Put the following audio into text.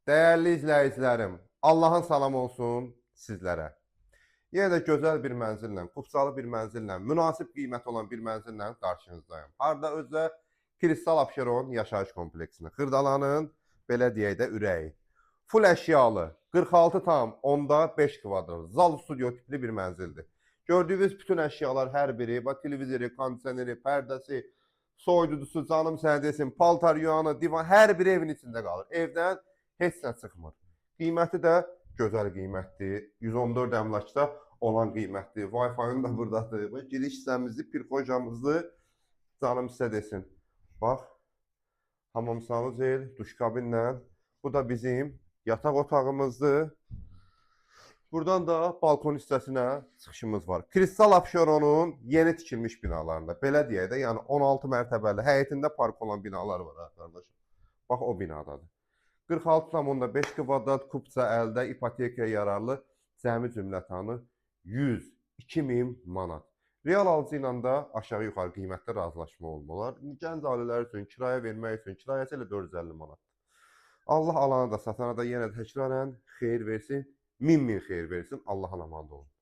Dəyərli izləyicilərim, Allahın salamı olsun sizlərə. Yenə də gözəl bir mənzillə, kupçalı bir mənzillə, münasib qiymət olan bir mənzillə qarşınızdayım. Harda özdə Kristal Abşeron yaşayış kompleksində. Xırdalanın, belə deyək də, ürəyi. Full əşyalı, 46,5 kvadrat, zal studio tipli bir mənzildir. Gördüyünüz bütün əşyalar hər biri, bax televizoru, kondisioneri, pərdəsi, soyuducusu, canım sənə desin, paltar yuyanı, divan, hər biri evin içində qalır. Evdən heç nə çıxmır. Qiyməti də gözəl qiymətdir. 114 əmlakda olan qiymətdir. Wi-Fi-ın da buradadır. Bax, giriş hissəmizi, pirxojamızı canım sizə desin. Bax, hamam sanuzel, duş kabinlə. Bu da bizim yataq otağımızdır. Buradan da balkon hissəsinə çıxışımız var. Kristal Abşeronun yeni tikilmiş binalarında, belə deyək də, yəni 16 mərtəbəli, həyətində park olan binalar var ha, qardaşım. Bax o binadadır. 46,5 kvadrat kupça əldə ipotekaya yararlı, cəmi cümlətanı 102 min manat. Real alıcı ilə də aşağı-yuxarı qiymətdə razılaşma olmalar. Gənc ailələr üçün, kirayə vermək üçün kirayəsi elə 450 manat. Allah alana da satana da yenə də təkrarən xeyir versin. Min min xeyir versin. Allahın amanında olun.